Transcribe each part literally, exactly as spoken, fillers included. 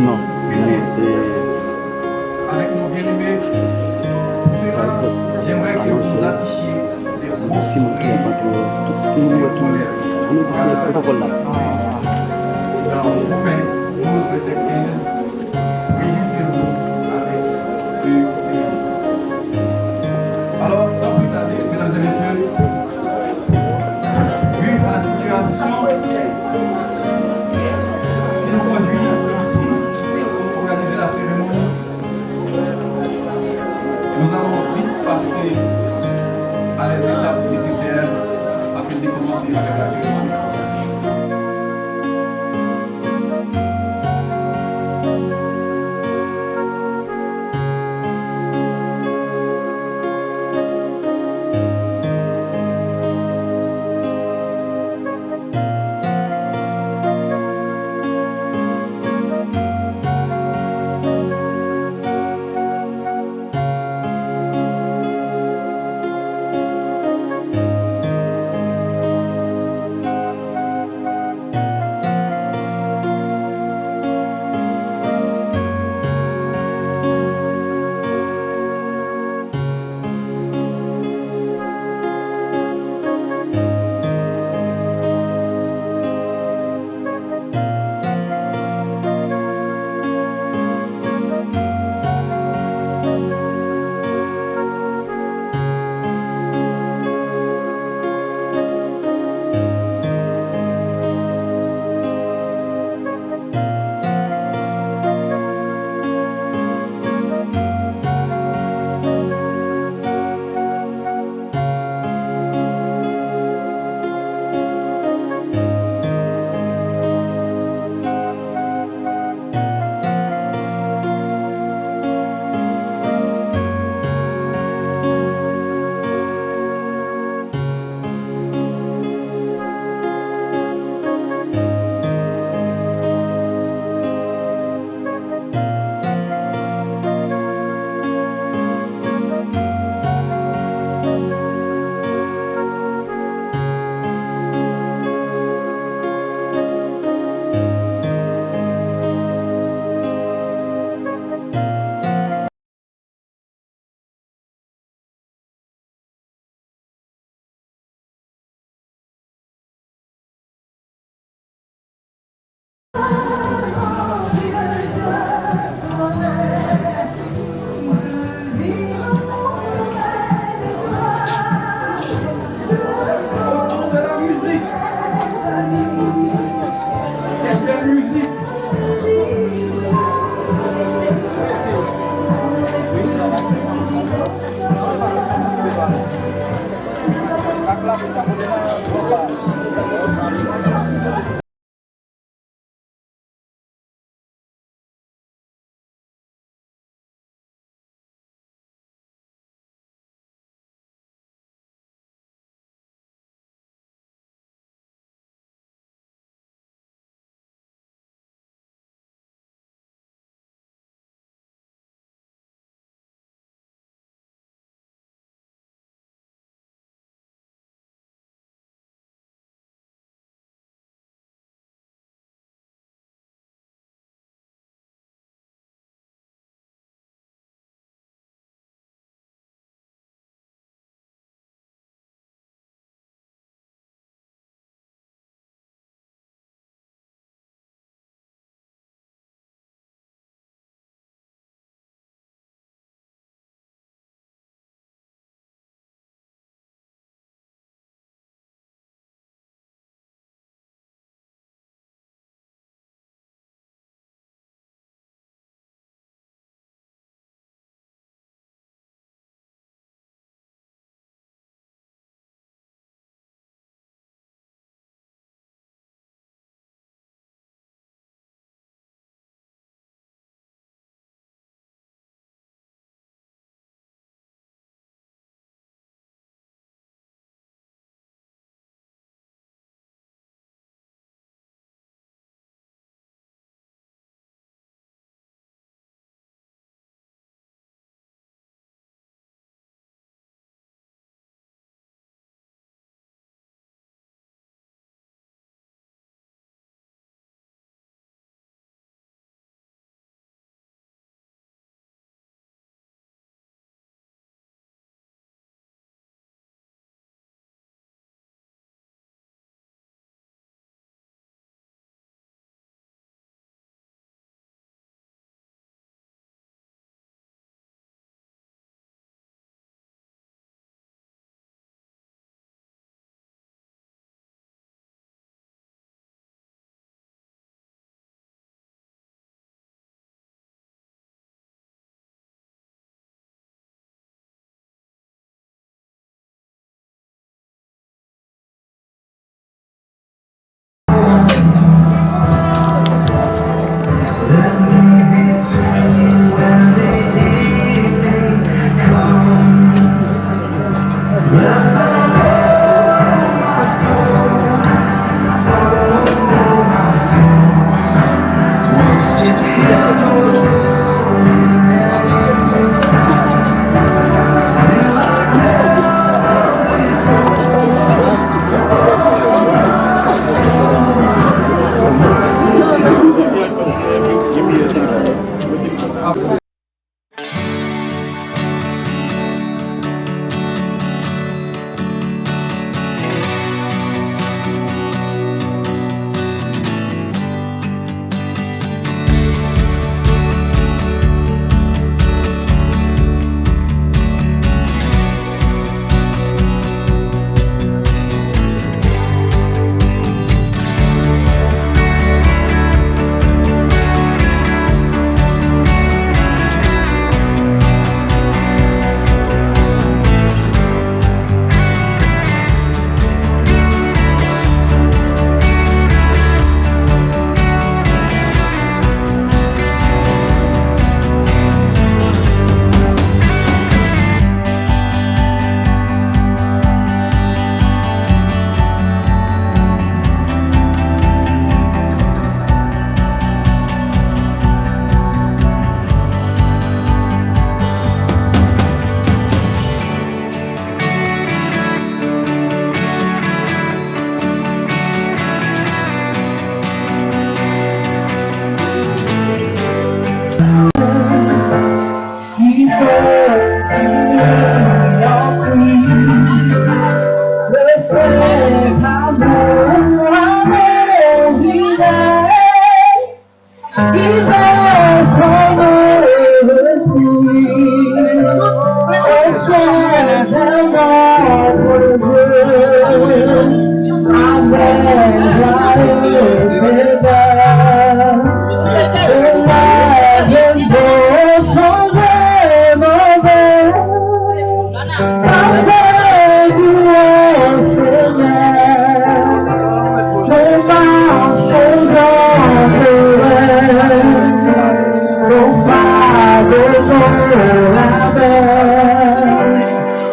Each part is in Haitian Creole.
Non, men, e, pa egzanp, anonse yon timoun ki ap antre, tout moun wè ki, ann di se pwotokòl la. Rejwisez-vous avec ce, ce Alors, sans plus tarder, mesdames et messieurs, vu à la situation qui nous conduit ici pour organiser la cérémonie, nous allons vite passer à les étapes nécessaires afin de commencer avec la cérémonie. Au son de la musique. Quelle belle musique.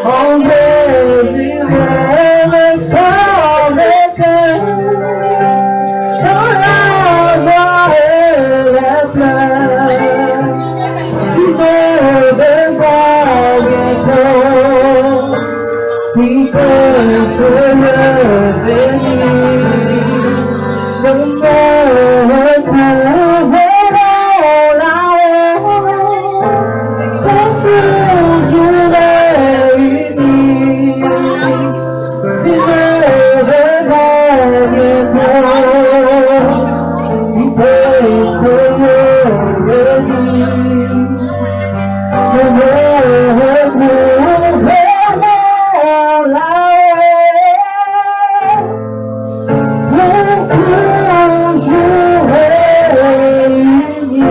En Jésus, le Sauveur, dans la joie et les pleurs, si nos devoirs bientôt, qui peut se lever, nous nous retrouverons là-haut. Pour toujours réunis, si le rêve est beau, il peut se revenir. Nous nous retrouverons là-haut. Pou toujou reyini.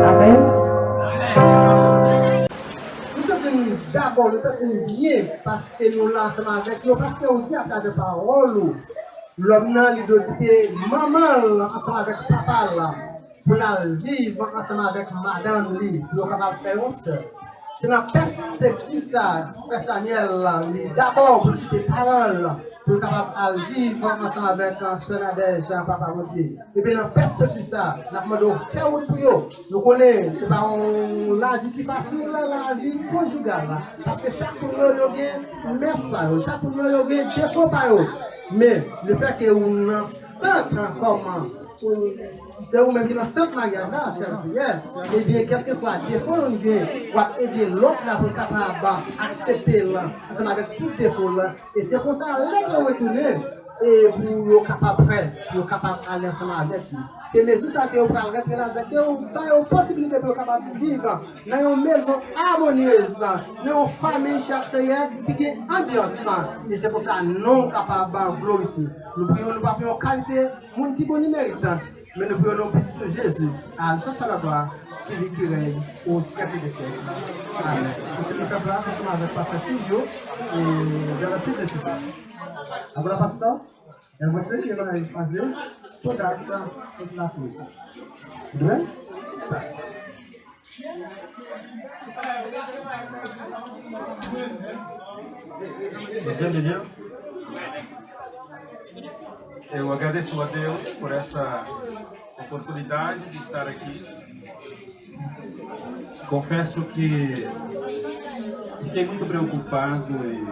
Amèn. Nou santi n dabò, nou santi n byen, paske nou la ansanm avèk yo, paske ou di atravè pawòl ou, lòm nan, li dwe kite manman l ansanm avèk papa l, pou l al viv ansanm avèk madanm li, pou yo kapab fè yon sèl. Se nan pèspektiv sa, frè Samyèl, li dakò pou l kite paran l, pou l kapab al viv ansanm avèk, euh, sè Nadège, papa Bondye. Ebyen, nan pèspektiv sa, n ap mande w fè wout pou yo. Nou konnen se pa yon lavi ki fasil, lavi konjigal la. Paske chak moun yo, yo gen mès pa yo, chak moun yo, yo gen defo pa yo. Men, lefètke ou nan sant kòm, ou, se ou menm ki nan sant maryaj la, chè Seyè, ebyen, kèlkeswa defo youn gen, w ap ede lòt la pou l kapab aksepte l ansanm avèk tout defo l. E se konsa, lè ke yo retounen, e pou yo kapab prè, pou yo kapab ale ansanm avèk li. Ke mezi sa ke yo pral rantre ladan, ke yo ba yo posibilite pou yo kapab viv nan yon mezon amonyez, nan yon fanmi, chè Seyè, ki gen anbyans. E se konsa non w kapab glorifye. Nou priye w, nou pa pou yon kalite moun ki bon ni merit, men nou priye w nan pitit ou Jezi, al chèche laglwa ki viv, ki rèy o syèk dè syèk. Amèn. Pou se nou fè plas ansanm avèk pastè Silvio e dans la suite de ce soir. Agora, pastor, é você que vai fazer toda essa, toda a coisa. Tudo bem? Deus bendiga. Eu agradeço a Deus por essa oportunidade de estar aqui. Confesso que fiquei muito preocupado e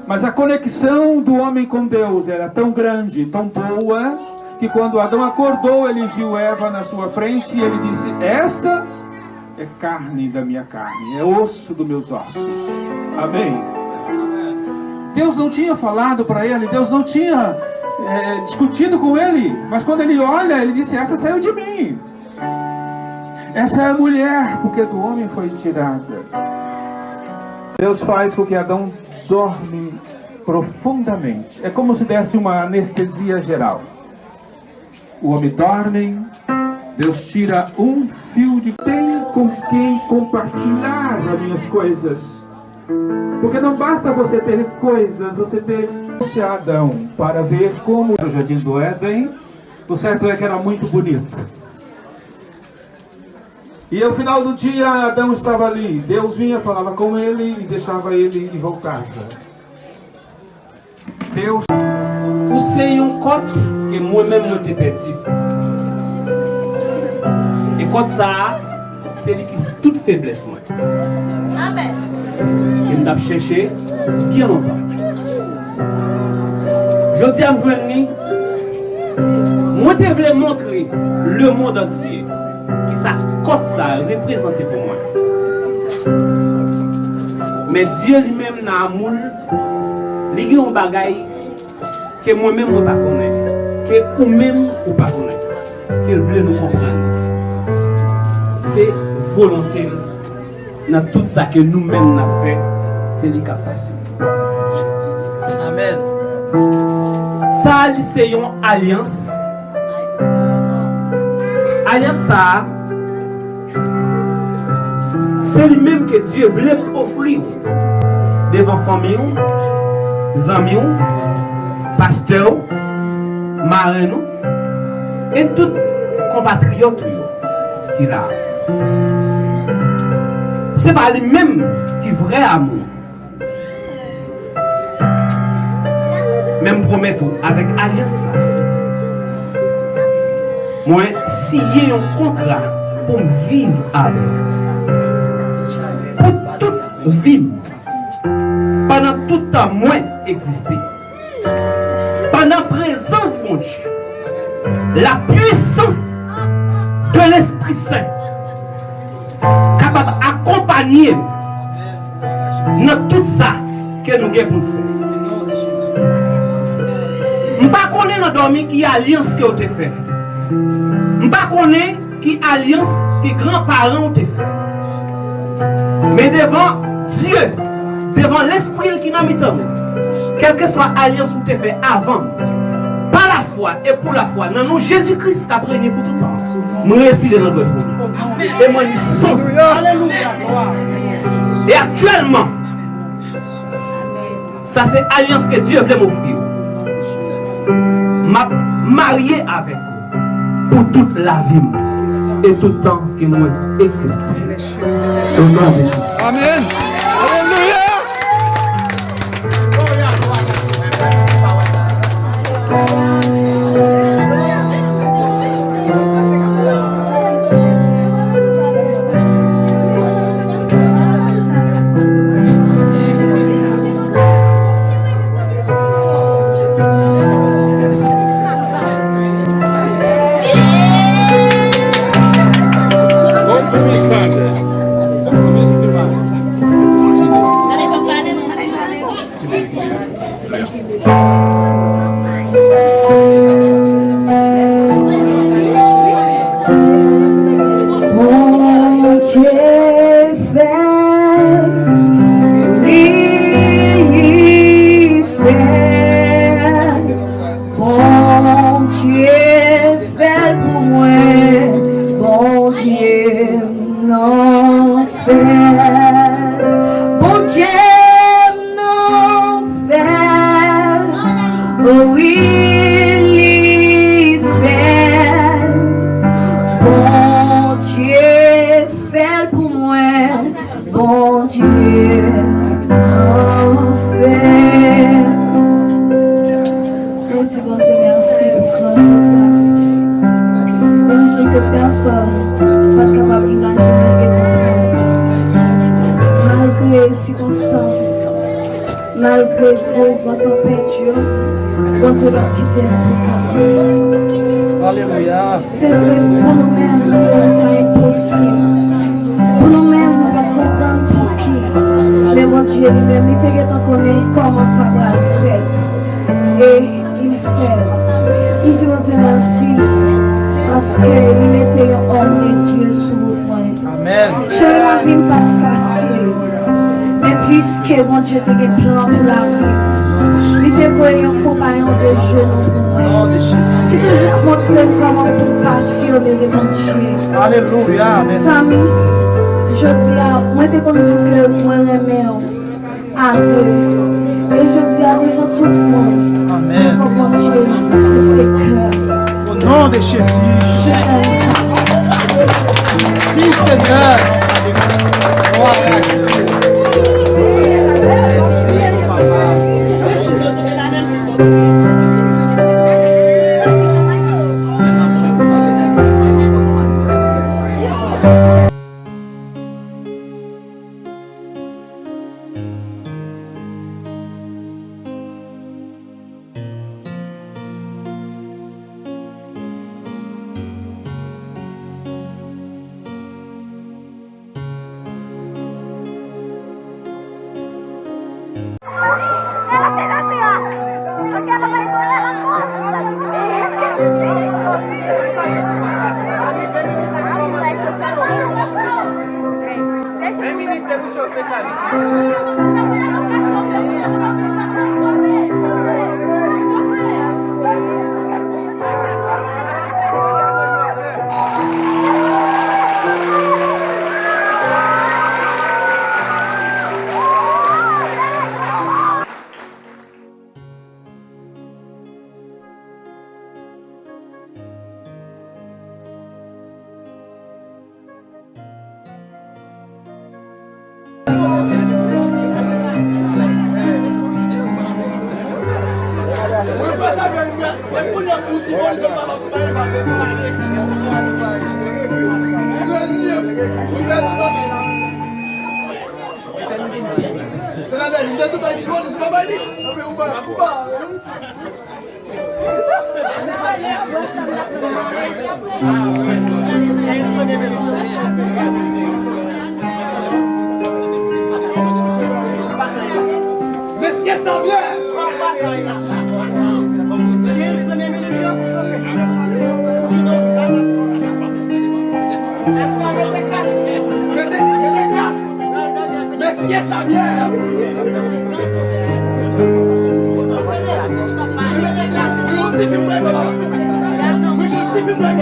Mas a conexão do homem com Deus era tão grande, tão boa, que quando Adão acordou, ele viu Eva na sua frente e ele disse: Esta é carne da minha carne, é osso dos meus ossos. Amém? Deus não tinha falado para ele, Deus não tinha, é, discutido com ele, mas quando ele olha, ele disse: Essa saiu de mim. Essa é a mulher, porque do homem foi tirada. Deus faz com que Adão dorme profundamente. É como se desse uma anestesia geral. O homem dorme, Deus tira um fio de tem com quem compartilhar as minhas coisas. Porque não basta você ter coisas, você ter Adão para ver como no jardim do Éden, o certo é que era muito bonito. E ao final do dia, Adão estava ali. Deus vinha, falava com ele e deixava ele e voltava. Deus. Ou se yon kòt ke mwen menm mwen te pèdi. E kòt sa a, se li ki tout feblès mwen. Amèn. Ke m t ap chèche byen lontan. Jodi a m jwenn li. Mwen te vle montre lemonn antye kisa kòt sa a reprezante pou mwen. Men Dye li menm nan amou l, li gen yon bagay ke mwen menm mwen pa konnen, ke ou menm ou pa konnen, ke l vle nou konprann. Se volonte l nan tout sa ke nou menm n ap fè, se li k ap pase. Amèn. Sa a, li se yon alyans. Alyans sa a, se li menm ke Dye vle m ofri w devan fanmi w, zanmi w, pastè w, marenn ou, e tout konpatriyòt ou yo ki la a. Se pa li menm ki vrè amou. Men m pwomèt ou, avèk alyans sa, mwen siyen yon kontra pou m viv avè w. Pou tout vi m, pandan tout tan mwen egziste. Pandan prezans Bondye, la puissance de l'Esprit Saint kapab akonpanye nou nan tout sa ke nou gen pou n fè. M pa konnen nan dòmi ki alyans ke w te fè. M pa konnen ki alyans ke granparan w te fè. Men devan Dye, devan Lespri l ki nan mitan nou, kèlkeswa alyans ou te fè avan m, pa lafwa e pou lafwa, nan non Jezi Kris k ap renye pou tout tan, mwen retire nan dwèt ou. E mwen li sonje. E aktyèlman, sa se alyans ke Dye vle m ofri w. M ap marye avèk ou pou tout lavi m e tout tan ke mwen egziste. O non de Jezi. Amèn. Alelouya. Bondye fè l, wi, li fè l. Bondye fè l pou mwen. Bondye m nan fè l. Bondye m nan fè l. O wi, li fè l. Bondye fè l pou mwen. Bondye nan fè. Nou di Bondye mèsi pou gran jou sa. Yon jou ke pèsòn pa t kapab imajine e konprann. Malgre sikonstans, malgre gwo van tanpèt yo, Bondye p ap kite nou pou kanpe. Alelouya. Se vre, pou nou menm, nou te wè sa enposib. Pou nou menm, nou pa t konprann pouki. Men Bondye li menm, li te gentan konnen kòman sa pral fèt. E li fè l. M di Bondye mèsi, paske li mete yon òm de Dye sou wout mwen. Amèn. Chemen lavi m pa t fasil. Men piske Bondye te gen plan pou lavi m, li te voye yon konpayon de jenou pou mwen, ki toujou ap montre m kòman pou m pasyone de Bondye. Alelouya. Mèsi. Zanmi, jodi a, mwen te konn di w ke mwen renmen w a de. E jodi a, devan tout moun, amèn, devan Bondye, sou se kè. O non de Jezi. Mèsi, Senyè. Glwa a Dye. Mèsi, papa. Sa gen lè, lè kounye a pou ti polisye pa la pou bay pa. Ou reziye, ou pèdi bagay la. Se la lè, ou te tou bay ti polisye pa bay li. Anben ou ba, ou ba. Mesye Samyèl! Mete, mete kas! Mesye Samyèl! Yon ti fim mwen, papa. Yon ti fim mwen.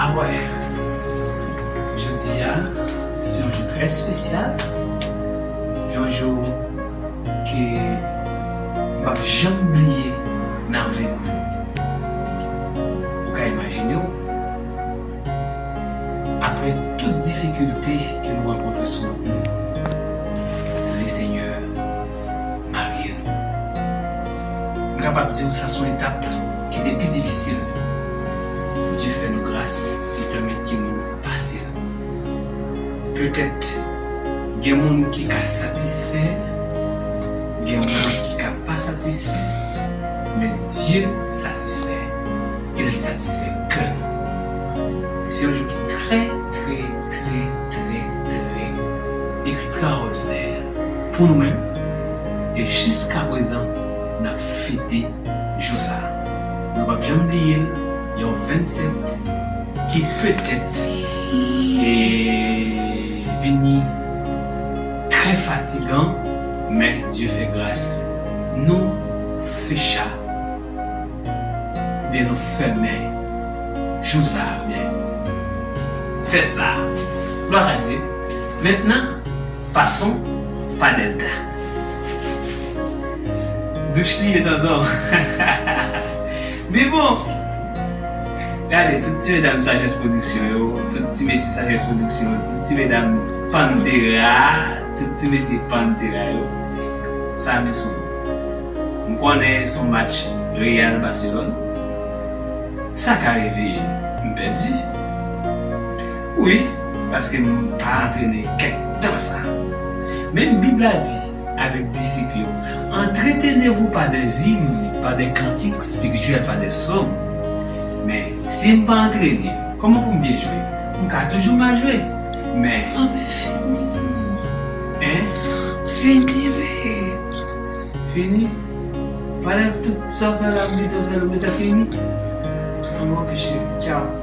Awè, jodi a, se yon jou trè espesyal, yon jou ke m p ap janm bliye nan vi mwen. Ou ka imajine w, apre tout difikilte ke nou rankontre sou wout nou, Lesenyè marye nou. M kapab di w sa se yon etap ki te pi difisil. Dye fè nou gras, li pèmèt ke nou pase l. Petèt, gen moun ki ka satisfè, gen moun ki ka pa satisfè, men Dye satisfè, e l satisfè kè nou. Se yon jou ki trè, trè, trè, trè, trè ekstraòdinè pou nou menm, e jiskaprezan, n ap fete jou sa a. Nou p ap janm bliye l, yon vennsèt ki petèt, e, vini trè fatigan, men Dye fè gras, nou fecha, oubyen nou fèmen jou sa a, oubyen Fèt sa. Gloire à Dieu. Maintenant, passons pa Delta. Douch li ye, tonton. Men bon, gade, tout ti medam Sajès Pwodiksyon yo, tout ti mesye Sajès Pwodiksyon yo, tout ti medam Pantera, tout ti mesye Pantera yo, sa men sou nou. M konnen se yon match Real Barcelone. Sa ka rive m pèdi. Wi, paske m pa antrene kèk tan sa. Men Bib la di avèk disip yo, entretenez-vous par des hymnes, par des cantiques spirituels, par des psaumes. Men si m pa antrene, kòman pou m byen jwe? M ka toujou mal jwe. Men Papi, fini. Hein? Fini, babe. Fini? Valè tout sa w fè la, m gentan fè l, ou gentan fini? An bon, ok, cheri. Tchao.